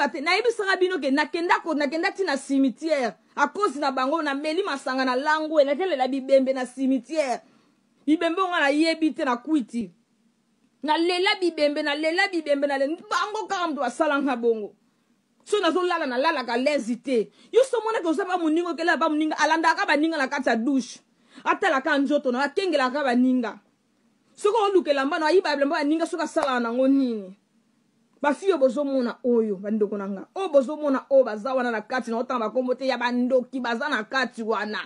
Te, nayebisaka bino ke nakenda ko nakenda ti na cimetière à cause na bango, nameli masanga na langwe, nakelela bibembe na cimetière. Bibembe onga nayebi te na kwiti. Nalela bibembe, nalela bibembe, nalela bango kaka moto basalanga bongo. So nazolala nalalaka lezi te. Yo so omonaki oza ba moninga okelela ba moninga alandaka baninga na kati ya douche. Atalaka nzoto na akengelaka baninga. Soki oluka elamba na ayiba elamba baninga soki asalaka nango nini. Bafi oyo bozomona oyo bandeko na nga oyo bozomona oyo baza wana na kati na otanga bakombo te ya bandoki baza na kati wana.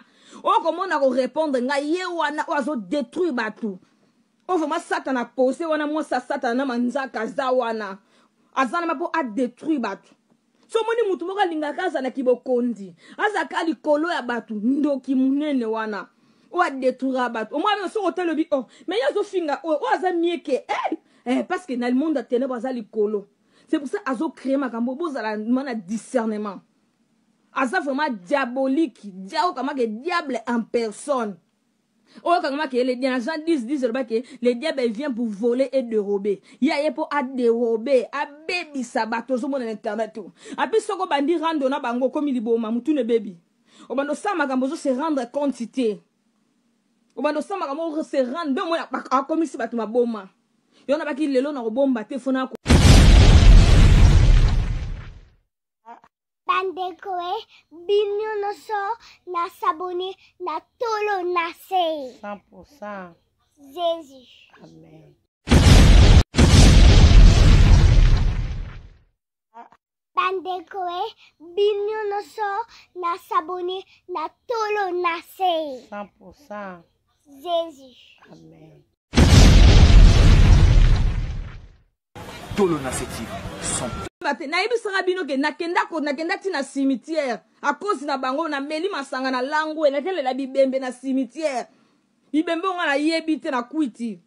Oyo komona korepondre ngai ye wana oyo azodetruire bato. Oyo vraiment Satana pose wana mwasi ya Satana na manzaka aza wana. Aza na mpo adetruire bato. So omoni mutu moko alingaka aza na kibokonzi, azalaka likolo ya bato, ndoki munene wana. Oyo adetruira bato. Omwana soki otali obi oh, mais ye azofinga oyo, oyo aza mieke. Eh, eh, parce que na le monde ya ténèbres aza likolo. C'est pour ça azo créer makambo bozala na discernement. Aza vraiment diabolique, diao kama ke diable en personne. Oyo kangama ke le na Jean 10 10 eloba ke le diable vient pour voler et dérober. Ye aye po a dérober, abebisa bato ozomona na internet. Api soko bandi rando na bango komi liboma mutune baby. Obando osala makambo ozo se rendre compte te. Obando osala makambo ozo se rendre nde omona akomisi bato maboma. Yo na baki lelo na kobomba te fona ko Bandeko e bino nyonso na s'abonner na tolo na se. 100%. Jésus. Amen. Bandeko e bino nyonso na s'abonner na tolo na se. 100%. Jésus. Amen. Tolo na se TV. 100. Nayebisaka bino ke nakenda ko nakenda ti na cimetière à cause na bango, nameli masanga na langwe, nakelela bibembe na cimetière. Bibembe onga nayebi te na kwiti.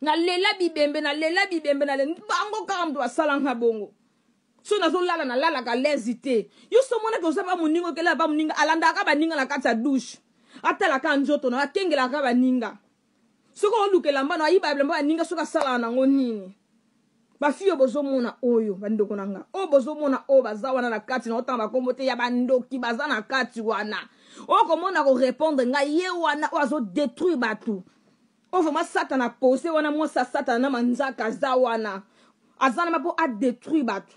Nalela bibembe, nalela bibembe, nalela bango kaka moto basalanga bongo. So nazolala nalalaka lezi te. Yo so omonaki oza ba moninga okelela ba moninga alandaka baninga na kati ya douche. Atalaka nzoto na akengelaka baninga. Soki oluka elamba na ayiba elamba baninga soki asalaka nango nini. Bafi oyo bozomona oyo bandeko na nga oyo bozomona oyo baza wana na kati na otanga bakombo te ya bandoki baza na kati wana. Oyo komona korepondre ngai ye wana oyo azodetruire bato. Oyo vraiment Satana pose wana mwasi ya Satana na manzaka aza wana. Aza na mpo adetruire bato.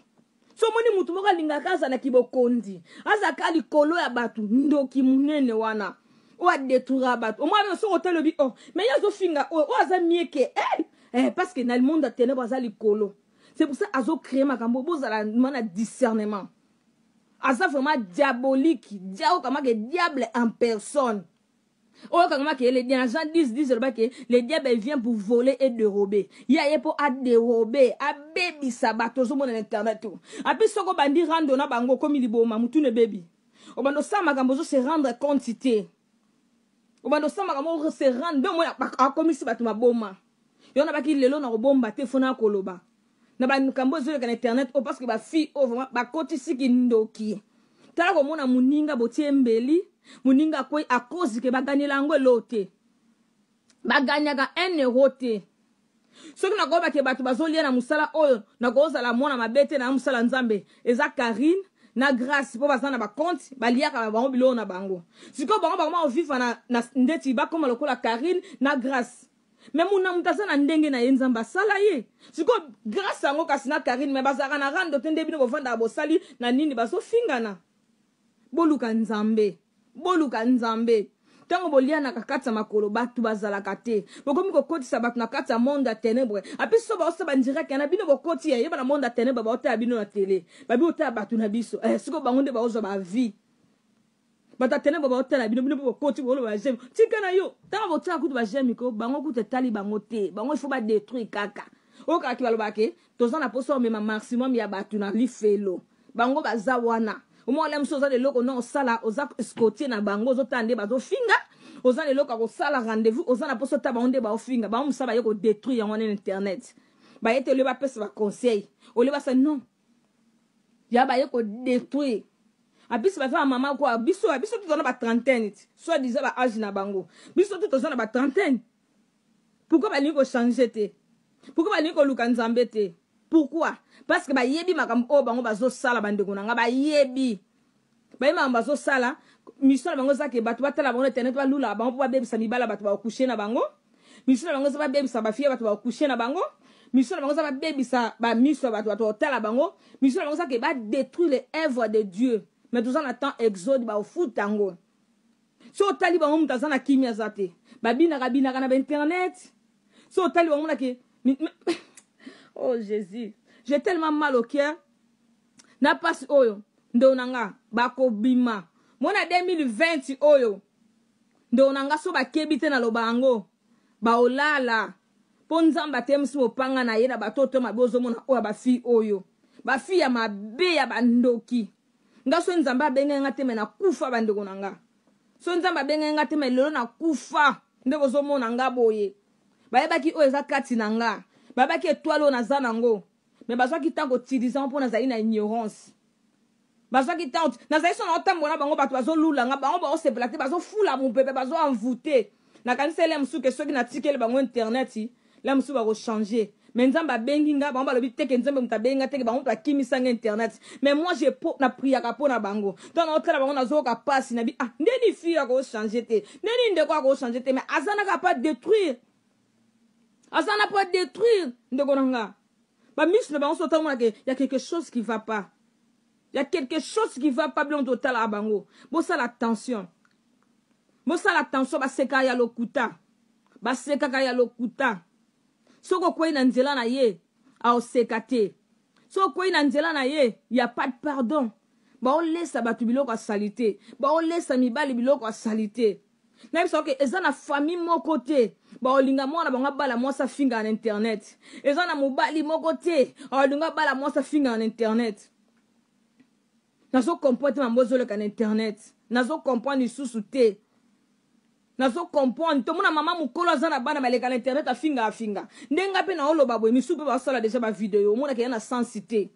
So omoni mutu moko alingaka aza na kibokonzi, azalaka likolo ya bato, ndoki munene wana. Oyo adetruira bato. Omwana soki otali obi oh, mais ye azofinga oyo, oyo aza mieke. Eh, eh, parce que na le monde ya ténèbres aza likolo. C'est pour ça azo créer makambo bozala na discernement. Aza vraiment diabolique, diao kama ke diable en personne. Oyo kangama ke le na Jean 10 10 eloba ke le diable vient pour voler et dérober. Ye aye po adérober, abebisa bato ozomona na internet. Api soko bandi rando na bango komi liboma mutune baby. Obando osala makambo ozo se rendre compte te. Obando osala makambo ozo se rendre nde omona akomisi bato maboma. Yo na baki lelo na kobomba te fona koloba. Na ba makambo ezoleka na internet oyo parce que ba fille oyo vraiment bakotisi kindoki. Tala komona muninga botie mbeli, muninga akwei à cause ke baganyela yango eloko te. Baganyaka 1 euro te. Soki nakoyeba ke bato bazolia na mosala oyo, nakozala mwana mabe te na mosala Nzambe. Eza Karine na Grâce po baza na ba compte, baliaka na bango biloko na bango. Sikoyo bango bakoma kovivre na ndeti bakoma lokola Karine na Grâce. Mais muna mutu aza na ndenge na ye Nzambe asala ye. Sikoyo Grâce yango kasi na Karine mais bazalaka na rando te nde bino bovandaka bosali na nini bazofingana. Boluka Nzambe. Boluka Nzambe. Tango bolianaka kati ya makolo bato bazalaka te. Bokomi kokotisa bato na kati ya monde ya ténèbres. Api so baosa ba direct na bino bokoti ya yeba na monde ya ténèbres baotala bino na télé. Babi otala bato na biso. Eh sikoyo bango nde baozwa ba vie. Bato ya ténèbres baotala bino bino bokoti boloba ba j'aime. Tika na yo. Tango botiaka kutu ba j'aime ko bango kutu etali bango te. Bango il faut ba détruire kaka. Oyo kaka ki balobaka ke toza na posa omema maximum ya bato na lifelo. Bango baza wana. Omwa ola mosusu oza na eloko na osala, oza scotier na bango, ozotala nde bazofinga, oza na eloko ya kosala rendez-vous, oza na posa otala bango nde baofinga, bango mosusu baye kodétruire yango wana na internet. Baye te olie bapesa ba conseil, olie basa non. Ya baye kodétruire. Abisi baza ba mama kwa biso, biso toza na ba trentaine, soit disant ba âge na bango. Biso toza na ba trentaine. Pourquoi balingi ko changer te? Pourquoi balingi koluka Nzambe te? Pourquoi? Parce que bayebi makambo oyo bango bazosala, bandeko na nga, bayebi. Bayebi makambo bazosala, mission na bango eza ke bato batala bango na internet, balulaka bango mpo babebisa mibala bato bakokushe na bango. Mission na bango eza babebisa bafille bato bakokushe na bango. Mission na bango eza babebisa bamiso ya bato, bato bakotala bango. Mission na bango eza ke badétruire les œuvres de Dieu. Mais toza na temps exode, bakofuta yango. Soki otali bango, moto aza na kimia aza te. Babinaka binaka na bainternet. Soki otali bango, monake, oh Jésus, j'ai tellement mal au cœur na pasi oyo. Ndeko na nga, bakobima mona 2020 oyo. Ndeko na nga, so bakebi te, naloba yango, baolala mpo Nzambe atelemisi mopanga na ye na bato oyo to mabe. Ozomona oyo ya bafille oyo, bafille ya mabe, ya bandoki. Nga so Nzambe abengai nga te, me nakufa. Bandeko na nga, so Nzambe abengai nga te, me lelo nakufa. Nde bozomona nga boye, bayebaki oyo eza kati na nga, bayebaki étoile oyo naza nango, me bazwaki ntango koutiliser mpo nazali na ignorance. Bazwaki ntango, nazali so naotambola na bango, bato bazolula nga, bango baosepela te, bazofula mopepe, bazoenvoûter. Nakanisi ele mosusu ke soki natikeli bango internet, la mosusu bakochanger. Mais Nzambe abengi nga, bango balobi teke Nzambe moto abengi nga teke, bango moto akimisanga internet. Mais moi, je po napriaka mpo na bango. Ntango naotala bango, nazoyoka pasi na bi. Ah, ndeni fille akochanger te, ndeni ndeko akochanger te, mais aza naka pa détruire, aza na po détruire. Ndeko na nga, bamiso na bango, so otango ya quelque chose qui va pas, ya quelque chose qui va pas. Biloko totalaka bango, bosala attention, bosala attention. Basekaka ya lokuta, basekaka ya lokuta. Soki okwei na nzela na ye, aoseka te. Soki okwei na nzela na ye, ya pas de pardon. Baolesa bato biloko ya saleté, baolesa mibali biloko ya saleté. Nayebisa oke, eza na famille moko te baolinga mwana bango abala mwasi afingaka na internet. Eza na mobali moko te aolinga abala mwasi afingaka na internet. Nazocomprendre te mambo ezoleka na internet, nazocomprendre lisusu te, nazocomprendre. Tomona mama mokolo aza na bana, baleka na internet, afinga afinga. Ndenge mpe naoloba boye, misusu mpe basala déjà bavideo, omonaka eza na sensi te,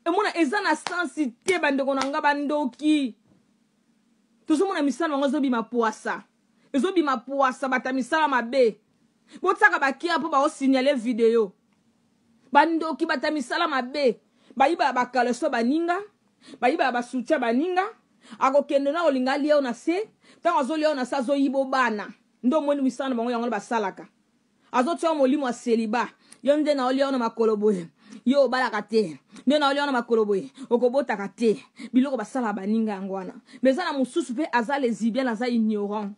emona eza na sensi te. Bandeko na nga, bandoki, tozomona misala bango ezobima poasa, ezobima poasa. Bata misala mabe, botiaka bakia mpo baosignaler video. Bandoki, bata misala mabe, bayibaka bacaleçon baninga, bayibaka basoutien baninga. Akokende na kolinga alia yo na se. Ntango azolia yo na se, azoyiba bana. Nde omoni misala na bango, yango basalaka. Azotia molimo ya célibat. Yo nde na olia yo na makolo boye, yo obalaka te. Nde na olia yo na makolo boye, okobotaka te. Biloko basalaka baninga yango wana. Mais eza na mosusu mpe aza lesbienne, aza ignorant.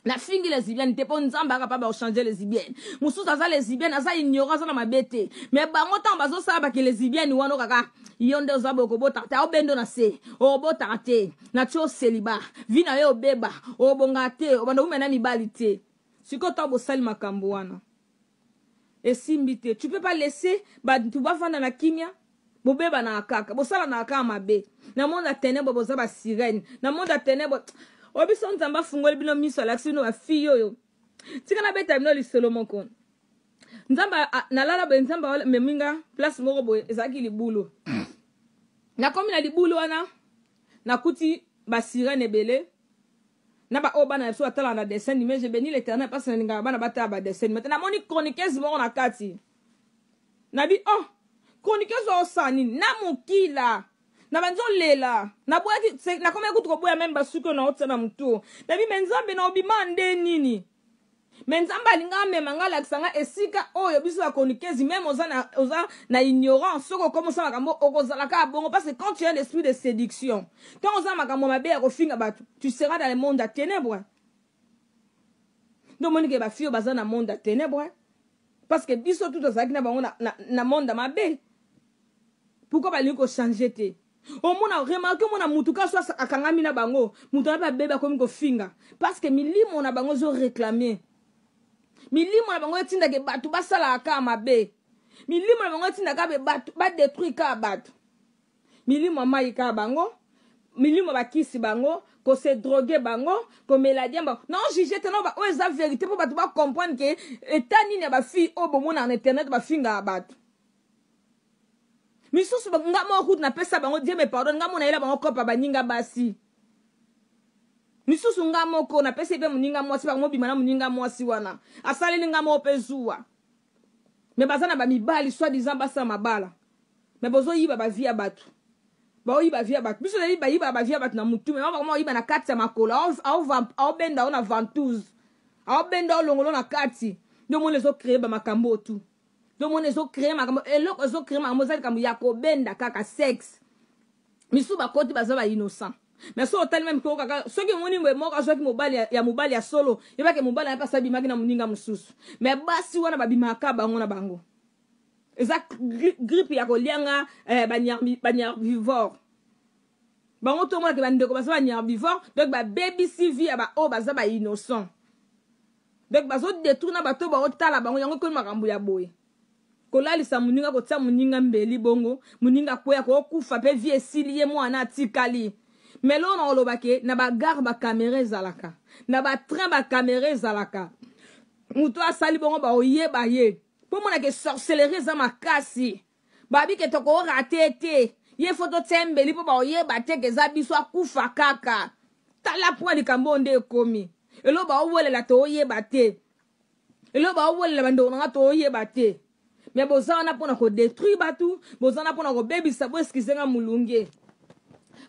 Nafingi lesbienne te, mpo Nzambe aka mpa baochange. Lesbienne mosusu aza lesbienne, aza ignorant, aza na mabe te. Mais bango, ntango bazosala bake lesbienne wana, kaka yo nde oza boye, okobotaka te, aobendo na se, obotaka te, na ti océlibat, vie na yo obeba, obongaka te, obanda umena mibali te. Sikoyo ntango bosali makambo wana, esimbi te. Tu peux pas laisser bato bafanda na kimia. Bobebanaka kaka, bosalanaka kaka mabe na monde ya ténèbre. Boza basirène na monde ya ténèbre oyo. Biso, Nzambe afungoli bino miso, alakisi bino bafille oyo. Tika nabeta bino lisolo moko. Nzambe, nalala boye, Nzambe amemi nga place moko boye, ezalaki libulu. Nakomi na libulu wana, nakuti basirène ebele na baoyo bana na biso batalaka na dessin animé. Je bénis l'Éternel parce nalingaka bana batala badessin animé te. Namoni chroniqueuse moko na kati. Nabi: "Oh, chroniqueuse oyo osala nini na mokila?" Na bandi olela, naboyaki, nakomaki kutu koboya même basuki oyo naotia na motu. Nabi: "Me Nzambe, na obima nde nini?" Me Nzambe alinga amema nga, alakisa nga esika oyo biso bachroniqueuse, même oza na ignorance, soki okomosala makambo, okozala kaka bongo. Parce que quand tu as l'esprit de séduction, ntango oza na makambo mabe ya kofinga bato, tu seras dans le monde ya ténèbre. Nde omoni ke bafille oyo baza na monde ya ténèbre, parce que biso tu tozalaki na bango na monde ya mabe. Pourquoi balingi kochanger te? Omona, remarque, omona mutu ka so akangami na bango, mutu wana mpe abebe, akomi kofinga, parce que milimo na bango ezoréclamer. Milimo na bango etindaka bato basalaka kaka mabe. Milimo na bango etindaka be bato badétruire kaka bato. Milimo ya mai kaka bango, milimo bakisi bango, kose droguer bango, komela diamba. Naojuger te, no, oyo eza vérité mpo bato bacomprendre ke eta nini ya bafille oyo bomonaka na internet, bafingaka bato misusu. Nga moko kutu napesa bango, Dieu me pardonne, nga mo nayela bango kopa baninga basi misusu. Nga moko napesi mpe moninga mwasi, bango mobima na moninga mwasi wana, asaleli nga moko mpe zuwa. Mais baza na bamibali soit disant basala mabala, mais bozoyiba bavie ya bato, baoyiba vie ya bato. Biso toyebi bayiba bavie ya bato na mutu, mais bakoma oyiba na kati ya makolo, aobenda o na ventouse, aobenda olongolo na kati. Nde omoni ezocree bamakambo otu, nde omoni ezocree makambo, eloko ezocree makambo eza likambo ya kobenda kaka sexe. Misusu bakoti baza ba innocent, mais soki otali meme koko kaka, soki omoni boye moko azwaki mobali ya mobali ya solo, yebake mobali na ye mpasi abimaki na moninga mosusu. Mais basi wana babimaka bango na bango, eza grippe ya kolianga eh, banyarbivore bango. Tomonake bandeko baza banyarbivore, donc babebisi vie ya baoyo baza bainnocent, donc bazodetourna bato baotala bango. Yango ekomi makambo ya boye, kolalisa moninga, kotia moninga mbeli, bongo moninga akweya, kokufa mpe vie esili, ye mwana atikali. Mais loo na koloba ke na bagare bakamera ezalaka, na batrain bakamera ezalaka, moto asali bongo baoyeba ye. Mpo monake sorcellerie eza makasi, babi ke tokorate te, ye fo totia mbeli mpo baoyeba te ke eza biso, akufa kaka. Tala mpo likambo oyo nde ekomi eloko baowelela, tooyeba te eloko baowelela. Bandeko na nga, tooyeba te, mais boza wana mpona kodétruire bato, boza wana mpona kobebisa. Bo excuse nga molunge,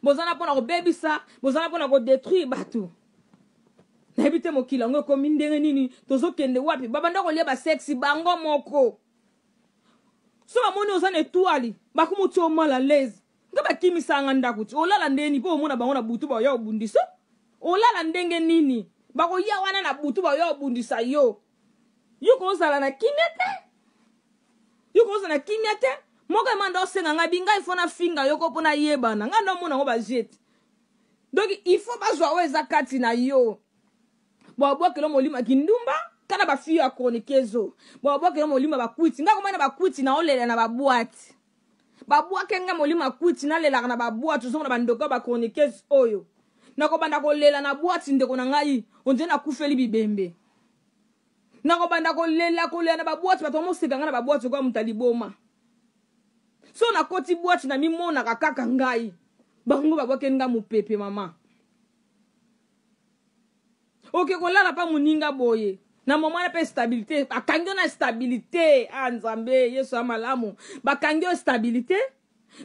boza wana mpona kobebisa, boza wana mpona kodétruire bato. Nayebi te mokili yango ekomi ndenge nini, tozokende wapi? Babanda kolia basexe bango moko. So bamoni oza na étoile, bakomi otia mal à l'aise. Nga bakimisanga ndako ti olala ndeni mpo omona bango na butu baoya obundisa. Olala ndenge nini? Bakoya wana na butu, baoya obundisa yo. Yo kozala na kimia te, yo kozala na kimia te. Moko ema nde osenga ngai bingai fo nafinga yo ko mpo nayebana. Ngai nde omona yango bajete, donc il faut bazwa oyo eza kati na yo. Babwakela molimo ya kindumba kana bafille ya chroniqueuse, babwakela molimo ya bakwiti. Ngai komona bakwiti na olela na babwate, babwake ngai molimo ya kwiti, nalelaka na babwate. Ozomona bandeko ya bachroniqueuse oyo, nakobanda kolela na bwate. Ndeko na ngai, ondire nakufeli bibembe, nakobanda kolela, kolela na babwate. Bato bamoseka ngai na babwate okoya moto aliboma. So nakoti bwate, na mimonaka kaka ngai, bango babwakeli ngai mopepe. Mama, oke kolala mpa moninga boye na moma wana mpe stabilité bakangi yo na stabilité. A ah, Nzambe Yesu ya malamu, bakangi yo stabilité,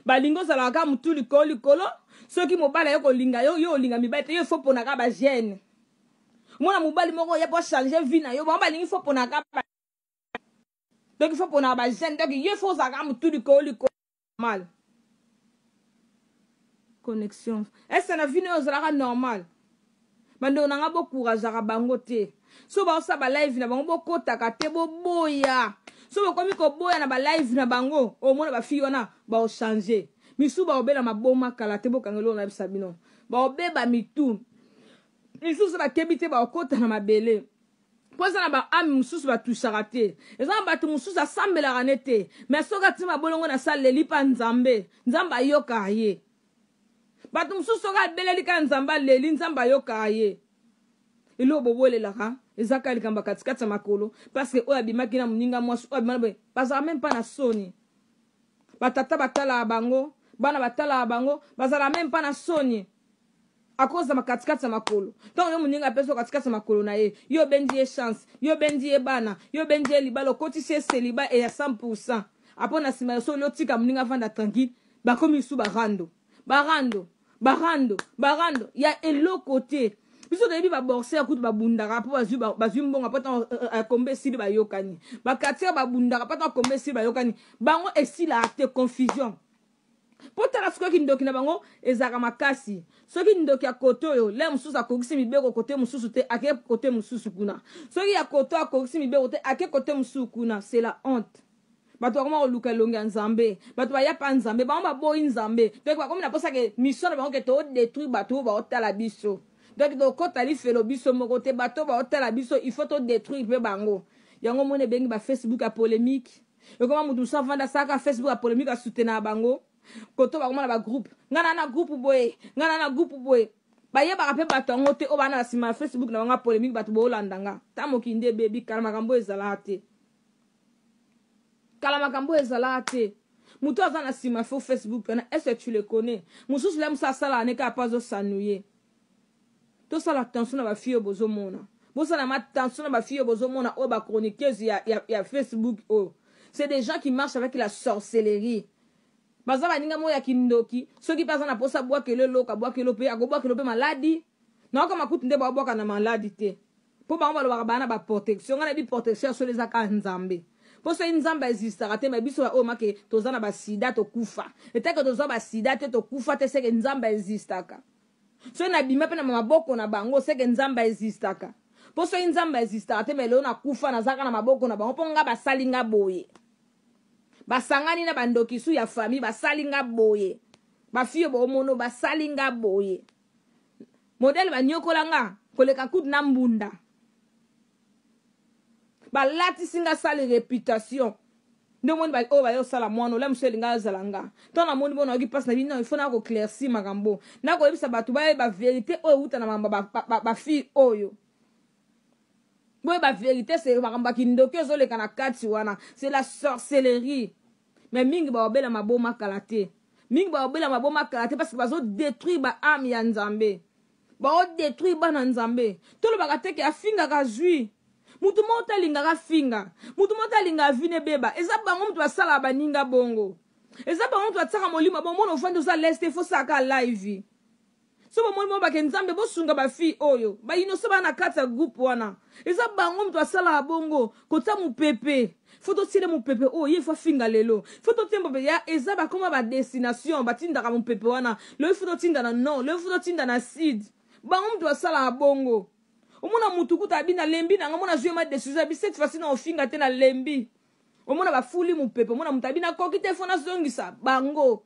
balingi ozalaka kaka motu likolo likolo. Soki mobali aye kolinga yo, yo olinga mibali te, yo ifo ponaka bagene. Mwana mobali moko oye po change vie na yo, bango balingi fo ponaka, donc il faut ponaka bagene. Donc yo ifo ozalaka motu likolo likolo. Normal connexion ese na vino oyo ozalaka normal. Bandeko na nga, bocourageaka bango te. So baosala balive na bango, bokotaka te, boboya. So bokomi koboya na balive na bango, omona bafille wana baochange misu, baobela maboma kala te. Bokanga eloko nayebisa bino, baobeba mitu misusu, bakebi te, baokota na mabele. Mpo eza na baame mosusu batushaka te, eza na bato mosusu asambelaka ne te, mais soki ati mabolongo na saleli mpa Nzambe, Nzambe ayokaka ye. Bato mosusu soki abeleli kaka Nzambe, aleli, Nzambe ayokaka ye. Eloko bobwelelaka eza kaka likambo ya katikati ya makolo, parce que oyo abimaki na moninga mwasi, oyo abima boye, bazala meme mpa na soni. Batata batalaka bango, bana batalaka bango, bazala meme mpa na soni akozama katikati ya makolo. Ntango yo moninga apesi yo katikati ya makolo na ye, yo obendi ye chance, yo obendi ye bana, yo obendi ye libala, okotisi ye célibat e ya 100. Apo na nsima ya solo, otika moninga avanda tranquille, bakomi lisusu barando, barando, barando, barando ya eloko te. Biso toyebi baborser kutu babundaka mpo bazwi mbongo, mpo ntango kombe esili bayokani. Baquartier babundaka mpo ntango kombe esili bayokani. Bango esilaka te, confusion. Mpo tala sikoyo, kindoki na bango ezalaka makasi. Soki ndoki ya kote oyo le mosusu akokisi mibeko kote mosusu te, ake kote mosusu kuna. Soki ya kote oyo akokisi mibeko te, ake kote mosusu kuna. C'est la honte. Bato bakoma koluka elongi ya Nzambe, bato baya pa Nzambe, bango baboyi Nzambe. Donc bakomi na mposa ke mission na bango ke todétruire bato oyo baotala biso. Donc tokɔta lifelo biso moko te, bato oyo baotala biso, il faut todétruire mpe bango. Yango moni ebengi bafacebook ya polémique. Ekoma moto mosusu avanda, asalaka Facebook ya polémique, asoutenaka bango koto, bakoma na bagroupe. Ngai na groupe boye, ngai na groupe boye, bayebaka mpe bato yango te oyo bana na nsima ya Facebook na bango ya polémique. Bato boolanda nga, ta mokili nde ebebi. Kala makambo oyo ezalaka te, kala makambo oyo ezalaka te. Moto aza na nsima fo Facebook wana, est ce que tu le connais? Mosusu le mosu asalaka ne kaka mpo azosanuye. Tosala attention na bafille oyo bozomona, bosala ma attention na bafille oyo bozomona, oyo bachroniqueuse ya Facebook oyo. C'est des gens qui marchent avec la sorcellerie. Baza baninga moko ya kindoki. Soki mpe aza na mposa abwakelo eloko, abwakelo mpe, akobwakelo mpe maladi. Nayoka makutu nde babwaka na maladi te. Mpo bango balobaka baa na ba protection. Ngai nayebi protection ya solo eza kaka Nzambe. Mpo soki Nzambe existaka te, mais biso ba oyo make toza na ba sida tokufa. Etake tozwa ba sida te tokufa te, seke Nzambe existaka. Soki nabima mpe na maboko na bango, seke Nzambe existaka. Mpo soki Nzambe existaka te, mais lelo nakufa nazalaka na maboko na bango mpo nga basali nga boye. Basangani na bandoki su ya famille basali nga boye. Ba fille bomono basali nga boye. Modèle banyokola nga koleka kutu na mbunda. Balatisi nga sale reputation. Nde omoni ba oyo baye osala mwana ola mosusu elinga azala nga. Ntango namoni bona nayoki mpasi na bino, il faut na ko-éclaircir makambo. Nakoyebisa bato bayeba verite oyo euta na makambo ba fille oyo. Boyeba verite, c'est makambo ya kindoki ezoleka na kati wana. C'est la sorcellerie. Mais mingi baobela maboma kala te. Mingi baobela maboma kala te parce que bazo détruire ba âme ya Nzambe. Bao détruire bana Nzambe. Tolobaka te ke afingaka azwi. Mutu moko te alingaka afinga. Mutu moko te alingaka vie ebeba. Eza bango mutu basalaka baninga bongo. Eza bango mutu batiaka molimo bongo. Mona ofandi oza leste, il faut saka live. So bomoni bongo bake Nzambe bosunga ba fille oyo. Ba innocent ba na kati ya groupe wana. Eza bango mutu basalaka bongo. Kotia mupepe. Faut totiele mupepe oyo ye faut afinga lelo. Faut totiele mupepe ya eza bakoma ba destination batindaka mupepe wana. Lelo faut totinda na nord, lelo faut totinda na sud. Bango mutu basalaka bongo. Omona mutu kuta abi na lembi na nga mona zui ma décision abi cette fois-ci na ofinga te na lembi. Omona bafuli mupepe, omona mutu abi nakoki te faut nazongisa bango.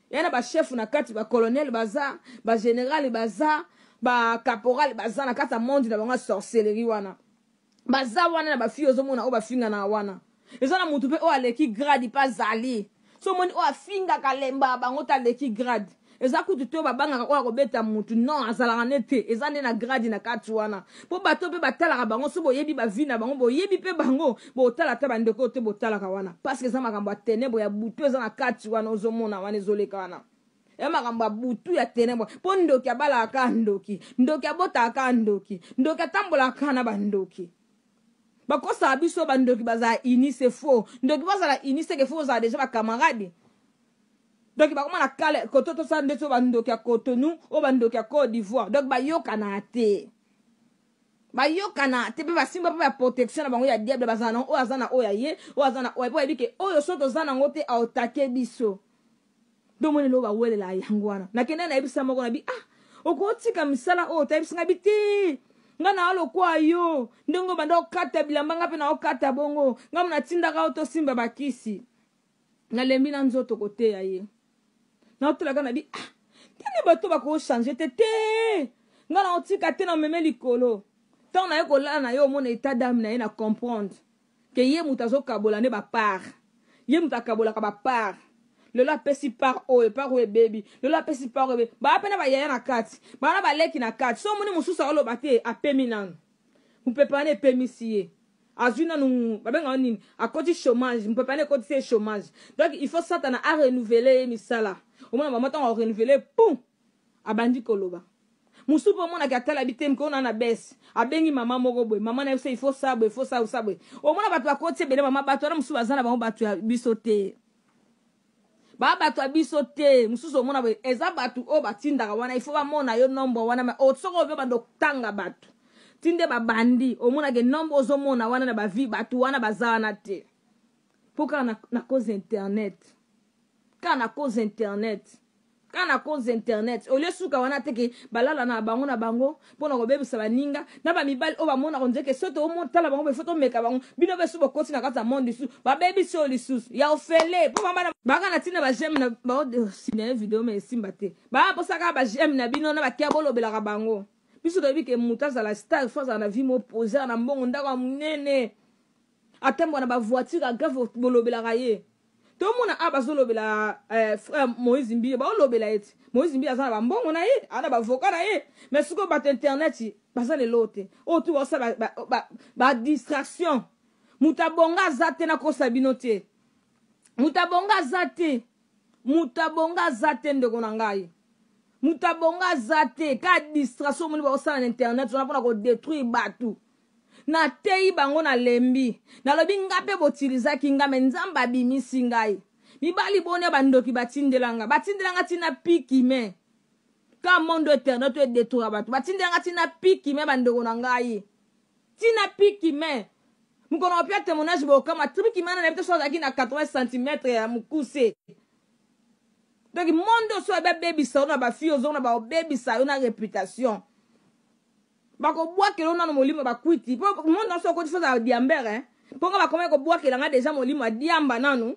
Ya na ba chef na kati, ba colonel baza, ba général baza, ba caporal baza na kati ya monde na bango ya sorcellerie wana. Baza wana na ba fille ozomona oyo bafinga na wana. Eza na mutu pe oyo aleki grade pa zali. So omoni oyo afingaka lemba bango ta aleki grade. Eza kutu te oyo babangaka oyo akobeta mutu. Non, azalaka ne te. Eza nde na grade na kati wana. Po bato pe batalaka bango, so boyebi ba vie na bango, boyebi pe bango, botala ata bandeko oyo te botalaka wana. Parce que eza makambo ya ténèbres ya butu eza na kati wana ozomona wana ezoleka wana. Ya makambo ya butu ya ténèbres. Po ndoki abalaka kaka ndoki. Ndoki abotaka kaka ndoki. Ndoki atambolaka kaka na bandoki. Bakosaka biso bandoki bazala unis, c'est faux. Ndoki bazala unis, c'est que faut ozala déjà ba camarades. Donc bakoma na kale koto tosala ndeti oyo bandoki ya Cotonou, oyo bandoki ya Côte d'Ivoire. Donc bayokana te. Bayokana te pe basimba pe ba protection na bango ya diable bazala na oyo aza na oyo ya ye, oyo aza na oyo po yebi ke oyo so toza nango te aotake biso. Donc moni lo bawelela yango wana. Nakende na yebisa moko na bi ah okotika misala oyo tayebisa nga bi te. Nga na lokwa yo ndenge banda okata bilamba nga pe na okata bongo nga mona tindaka yo tosimba bakisi. Nalembi na nzoto koteya ye. Naotalaka na bi ah tene bato bako changer te te. Nga na otika te na meme likolo. Tant na ye kolala na yo omona état d'âme na ye na comprendre que ye moto azokabola nde ba part. Ye moto akabolaka ba part. Lelo apesi part oyo, part oyo ebebi. Lelo apesi part oyo ebebi. Ba pe na ba yaya na kati. Ba na ba leki na kati. So omoni mosusu aoloba te, apemi nanu. Mopepe wana epemisi ye. Azwi nanu, babengaka nini? Akoti chômage, mopepe wana ekotisi ye chômage. Donc il faut Satana a renouveler ye misala. Omona mama ntango a renouveler, pum! Abandi koloba. Mosusu mpe omonaki atala bi te mokolo na na bese. Abengi mama moko boye, mama na ye il faut ça boye, il faut ça, ça boye. Omona bato bakoti ebele mama, bato wana mosusu baza na bango bato ya biso te. Ba bato ya biso te. Mosusu omona boye, eza bato oyo batindaka wana, il faut bamona yo nombre wana, mais soki oyo bando kotanga bato. Tinde babandi, omonake nombre ozomona wana na ba vie, bato wana baza wana te. Po kaka na cause internet. Kaka na cause internet. Kaka na cause internet. Au lieu suka wana te ke balala na bango na bango pona kobebisa baninga na ba mibali oyo bamonaka on dirait que soki totala bango boye, faut tomeka bango. Bino be su bokoti na kati ya monde lisusu, babebisi oyo lisusu ya ofele. Po mama na baka na tina ba j'aime na ba sina video mais esimba te. Ba posaka ba j'aime na bino na ba kia bolobelaka bango. Biso toyebi ke moto azala star, faut azala na vie moko posée na mbongo ndako ya monene. Atambwa na ba voiture ya grave bolobelaka ye. Tomona a bazolobela frère Moïse Mbiye, baolobela ye ti. Moïse Mbiye aza na ba mbongo na ye, aza na ba avocat na ye. Mais sikoyo bato internet baza lelo te. Oyo tu baosala ba distraction. Moto abonga aza te na kosa bino te. Moto abonga aza te. Moto abonga aza te ndeko na ngai. Moto abonga aza te. Ka distraction omoni baosala na internet wana mpona kodétruire bato. Nateyi bango nalembi. Nalobi nga mpe botilizaki nga me Nzambe abimisi ngai. Mibali boni ya bandoki batindela nga. Batindela nga tina piki me. Ka monde internet oyo edetruira bato. Batindela nga tina piki me bandeko na ngai. Tina piki me. Mokolo na kopia témoignage bokama piki me na nayebi te so azalaki na 80 cm ya mokuse. Donc monde oyo so babebisa yo na ba fille ozonga na baobebisa yo na réputation. Bakobwakela yo nano molimo bakwiti po monde nyonso okoti fo ozala diambere hein? Mpo nga bakomaki kobwakela nga deja molimo ya diamba nanu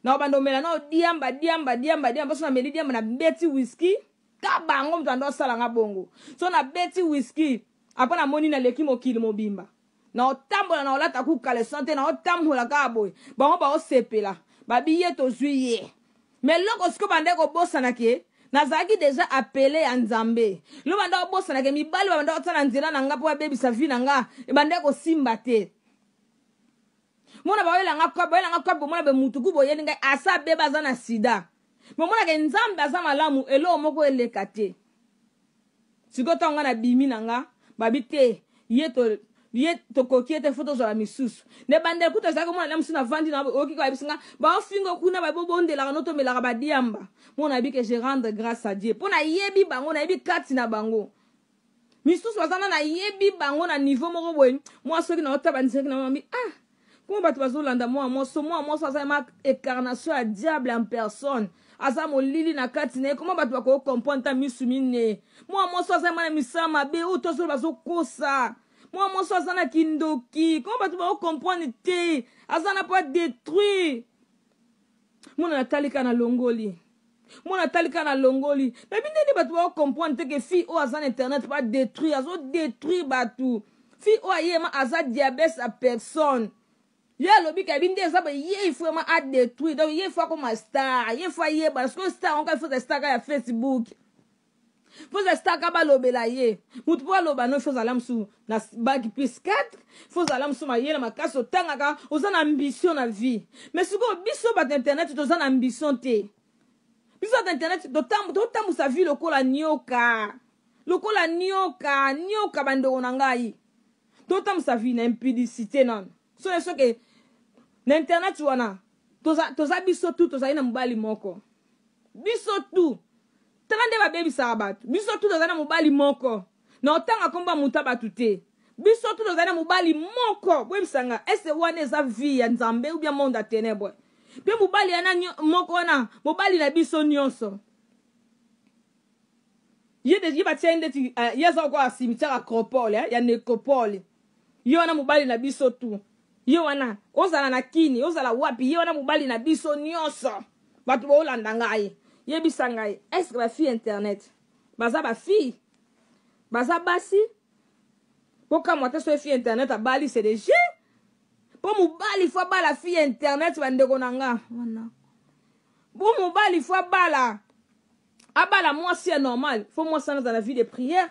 na obanda omela nao diamba diamba diamba diamba so nameli diamba nabeti whisky ka bango moto ando asala nga bongo so nabeti whisky apres namoni naleki mokili mobimba na otambola na olata ku caleçon te na otambola kaka boye bango baosepela babi ye tozwi ye me eloko sikoyo bandaki kobosana ke nazalaki deja apele ya Nzambe. Lo banda kobosana ke mibali babanda kotia na nzela na nga mpo babebisa vie na nga, ebandaki kosimba te. Mona baoyela nga kope, baoyela nga kope, bomona be mutu ku boyeli ngai asa beba aza na sida. Bomona ke Nzambe aza malamu, eloko moko eleka te. Sikoyo ntango nga nabimi na nga, babi te, ye to ye tokoki ye te fo tozwala misusu na ebandeli kutu azalaki komona na mosusu navandi na oyoki kaka bayebisi nga baofinga kuna babobondelaka no tomelaka badiamba mpo nayebi ke je rendre grâce à Dieu mpo nayebi bango nayebi kati na bango misusu baza na nayebi bango na niveau moko boye mwa soki naotaba nzeki na mami ah Kuma bato bazolanda mwa moso mwa moso aza ma incarnation ya diable en personne aza molili na kati na ye koma bato bakoki comprendre ta misu mine mwa moso aza ma na misala mabe oyo tozolo bazokosa mwa moso aza na kindoki koma bato bako comprendre te aza na po adetruire mwana natali kaka na longoli mwana atali kaka na longoli nayebi ndenge bato bao comprendre te ke fille oyo aza na internet ba détruire azo détruire bato fille oyo ayema aza diabète ya personne ye alobi kayebi nde eza boye ye il faut vraiment adétruire donc ye il faut akoma star ye il faut ayebana sikoyo star yango kaka il faut star kaka ya facebook Faut ozala star ka balobela ye mutu mpo aloba no faut ozala mosusu na bac plus 4 faut ozala mosusu mayele makasi otangaka oza na ambition na vie mais sikoyo biso bato internet toza na ambition te biso bato internet totambusa vie lokola nioka lokola nioka nioka bandeko na ngai totambusa vie na impudicité nano soki soki na internet wana toza, toza biso tu tozali na mobali moko biso tu tala nde babebisaka bato biso tu tozali na mobali moko na otanga nkombo ya moto ya bato te biso tu tozali na mobali moko boyebisa nga ese wana eza vie ya nzambe ou bien monde ya tenebre mpe mobali yana moko wana mobali na biso nyonso ye de ye batia ye ndeti uh, ye aza lokola cimetière acropole eh, ya necropole ye wana mobali na biso tu ye wana ozala na kini ozala wapi ye wana mobali na biso nyonso bato boolanda ngai yebisa ngai estce bafille internet baza bafille baza basi mpo kamwa te soki fille internet abali c'est de jeu mpo mobali fo abala fille internet bandeko na nga wana mpo mobali fo abala abala mwasi ya normal fo mwasi wana azala na vie de prière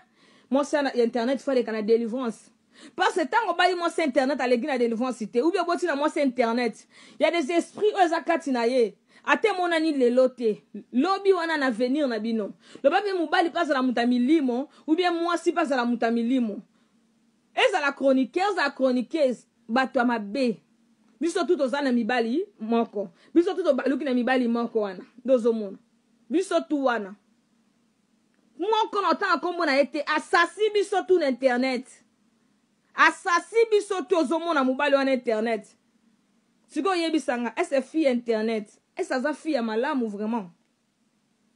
mwasi ya internet fo aleka na délivrance parce que ntango obali mwasi internet aleki na délivrance te ou bien oboti na mwasi internet ya des esprits oyo eza kati na ye ata emonani lelo te lobi wana na avenir na bino loba mpe mobali mpe azala moto ya milimo ou bien mwasi mpe azala moto ya milimo ezala chroniqueur ezala chroniqueuse bato ya mabe biso tu toza na mibali moko biso tu tobaluki na mibali moko wana nde ozomona biso tu wana moko na otanga nkombo na ye te asasi biso tu na internet asasi biso tu ozomona mobali wana internet sikoyo oyebisa nga ese fille internet ese aza fille ya malamu vraiment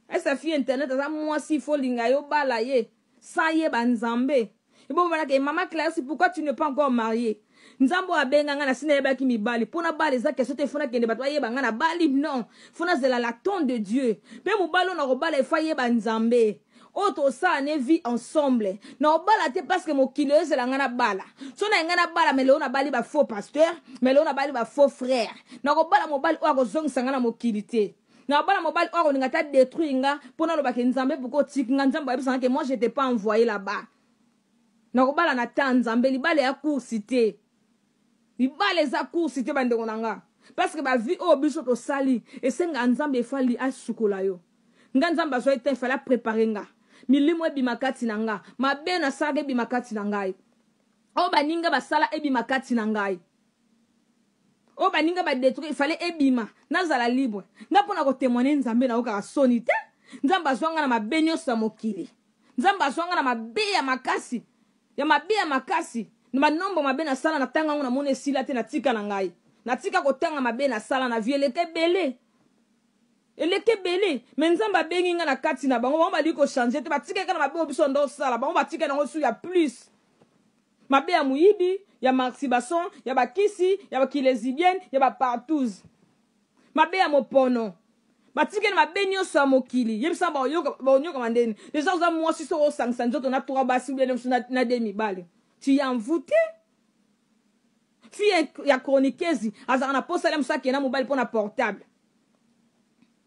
ese fille internet aza mwasi ifo linga yo bala ye sans yeba nzambe ebombanaka ye mama Clarisse pourquoi tu n'es pas encore mariée nzambe oyo abenga nga na si nayebaki mibali mpo na bala eza question te fo nakende bato bayeba nga na bali non fo nazela la ton de Dieu mpe mobali oyo nakobala efo ayeba nzambe oyo tosala ne vie ensemble na obala te parce que mokili oyo ezela nga na bala so na nga na bala mais lelo nabali ba faux pasteur mais lelo nabali ba faux frère nakobala mobali oyo akozongisa nga na mokili te nakobala mobali oyo akolinga ta détruire nga mpo nalobake nzambe pourquoi otiki nga nzambe ayebisa nga ke moi j'étais pas envoyé là-bas nakobala na ta nzambe libala ya course te libala eza course te bandeko na nga parce que bavie oyo biso tosali esengaka nzambe efali asukola yo nga nzambe azwaki te efali aprepare nga milimo ebima kati na nga mabe nasalaka ebima kati na ngai. Oyo baninga basala ebima kati na ngai. Oyo baninga ba detruire, il fallait ebima, nazala libre. Nga pona ko temoigner Nzambe nayokaka soni te. Nzambe azwa nga na mabe nyonso ya mokili. Nzambe azwa nga na mabe ya makasi, ya mabe ya makasi. Na ba nombre mabe nasala na tanga yango namona esila te, natika na ngai. Natika kotanga mabe nasala na vie eleka ebele. Eleki ebele mais Nzambe abengi nga na kati na bango, bango balingi ko changer te, batikali kaka na mabe oyo biso ndo osala, bango batikali nango su ya plus. Mabe ya moyibi, ya masturbation, ya bakisi, ya bakilezibienne, ya ba partouze. Mabe ya mopono. Batikali mabe nyonso ya mokili. Yebisa baoyoka baonyokama ndeni. Deja oza mwasi soki osangisa nzoto na trois basi ou bien na, na deux mibali. Tu es envoûté. Fille ya chroniqueuse azalaka na posa ya mosu akenda mobali mpo na portable.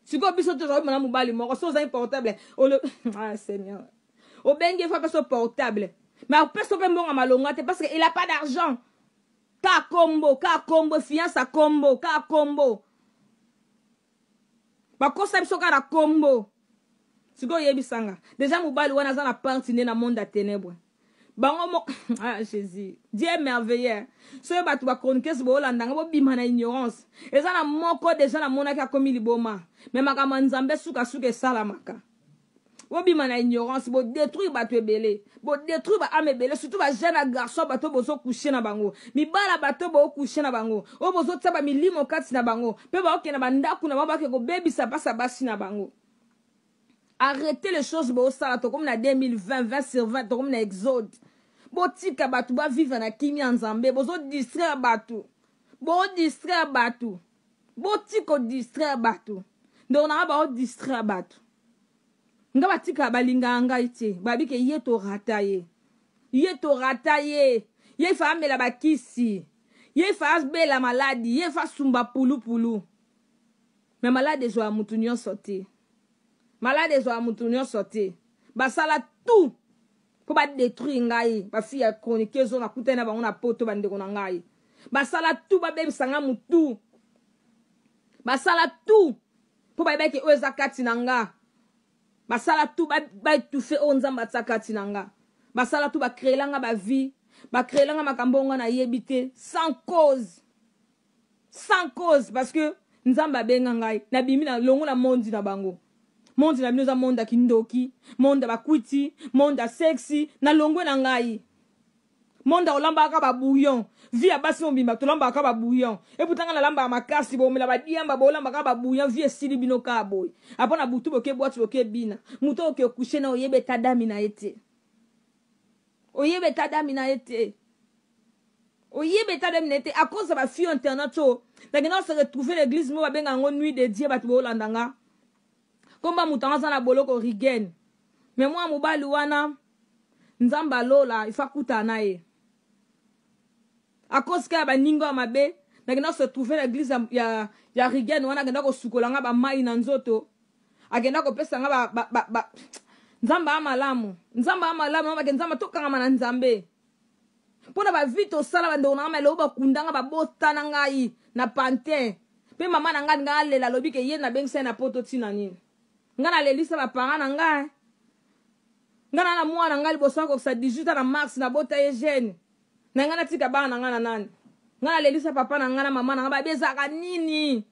Sikoyo biso tozali na mobali moko so ozali portable olo ah Seigneur. Obengi ye fa apesa portable. Mais apesa mpe mbongo malonga te parce que il a pas d'argent. Ka kombo, ka kombo, fiance ya kombo, ka kombo. Bakosa biso kaka na kombo. Sikoyo oyebisanga. Deja mobali wana aza na parti nde na monde ya ténèbres. Bango mo ah Jésus. Dieu est merveilleux. Soki bato ba chroniqueuse boolanda nga bobima na ignorance. Eza na moko deja namonaki akomi liboma. Mais makambo ya Nzambe suka suka esalamaka. Bobima na ignorance, bo détruire bato ebele, bo détruire ba âme ebele, surtout ba jeune garçon bato bozo coucher na bango. Mibala bato bo coucher na bango. Oyo bozo tia ba milimo kati na bango. Pe ba okende ba ndaku na bango bake kobebisa pasa basi na bango. Arrêtez les choses bosala tokomi na 2020 20 sur 20 tokomi na exode. Botika bato ba vivre na kimia Nzambe, bozo distraire bato. Bo distraire bato. Botika distraire bato. Ndeko na nga bao distraire bato. Nga batika balingaka ngai te. Babi ke ye to rata ye. Ye to rata ye. Ye fa amela bakisi. Ye fa abela maladi. Ye fa sumba pulu pulu. Mais malade ezwaka mutu nyonso te. Malade ezwaka mutu nyonso te. Basala tout po ba détruire ngai. Ba fille ya chroniqueuse oyo nakutani na bango na poto bandeko na ngai. Basala tout babebisa nga mutu. Basala tout po bayebaki oyo eza kati na nga. Basala tout ba étouffer oyo Nzambe atia kati na nga. Basala tout ba créer nga ba vie, ba créer nga makambo oyo nga nayebi te sans cause. Sans cause parce que Nzambe abenga ngai, nabimi na longo na mondi na bango. Mondi na bino eza monde ya kindoki, monde ya bakwiti, monde ya sexy, na longwe na ngai. Monde ya olambaka ba bouillon, vie ya basi mobimba tolambaka ba bouillon. Eputa nga nalambaka makasi, bomela ba diamba, bolambaka ba bouillon, vie esili bino ka boye. Apo na butu boke boîte boke bina. Moto oke coucher na oyebe tadami na ye te. Oyebe tadami na ye te. Oyebe tadami na ye te à cause ya ba fille internet oyo. Nakenda se retrouver l'église mo babenga yango nuit de Dieu bato bolanda nga. Komba moto yango aza na boloko Rigen. Mais moi mobali wana Nzambe alola il faut akutana na ye. À cause ka baninga ya mabe, nakenda se retrouver na église ya Rigen wana akenda kosukola nga ba mai na nzoto. Akenda kopesa nga ba Nzambe ya malamu. Nzambe ya malamu, ba Nzambe tokangama na Nzambe. Pona ba vie tosala ba ndeko na nga meloko bakundanga ba botana ngai na pantin. Pe mama na ngai nga alela lobi ke ye na bengisa ye na poto tina nini. Nga na lelisa ba parents na ngai. Nga na mwana ngai liboso akokisa 18 ans na mars na bota ye jeune. Na nga natika bana na nga na nani. Nga na lelisa papa na nga na mama na nga babi ezalaka nini.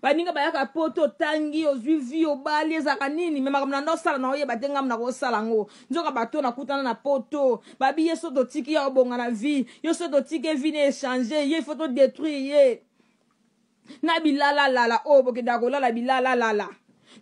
Baninga bayaka poto otangi ozwi vie obali ezalaka nini. Me makambo na nda osala na oyeba te ngambo na kosala yango. Nzoka bato nakutana na poto. Babi ye so totiki ya obonga na vie. Yo so totiki vie na échanger. Ye faut to détruire ye. Na bilala lala oyo bokendaka kolala bilala lala.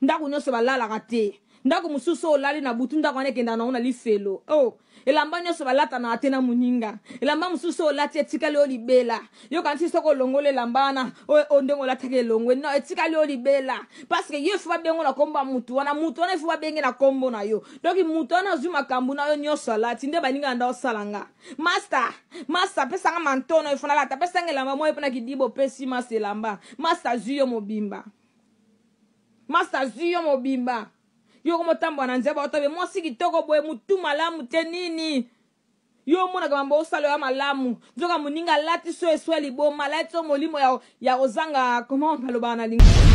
Ndako nyonso balalaka te. Ndako mosusu oyo olali na butu ndako wana ekendaka nango na lifelo. Oh, elamba nyonso balatanaka te na moninga. Elamba mosusu oyo olati etikali oyo libela. Yo kanisi soki olongoli elamba wana, oyo ndenge olataki elongwe. Non, etikali oyo libela. Parce que yo ifo babengo na kombo ya mutu wana, mutu wana ifo babenge na kombo na yo. Donc mutu wana azwi makambo na yo nyonso alati nde baninga na nda osala nga. Master, master pesanga mantono ifo nalata, pesanga elamba moyo mpona kidibo pesi master elamba. Master azwi yo mobimba. Master azwi yo mobimba. Yo komotambola na nzela baotabe mwasi kitoko boye mutu malamu te nini. Yo omonaka mambo osala ya malamu. Nzoka moninga alati so eswa liboma, alati so molimo ya kozanga comment balobaka na linga.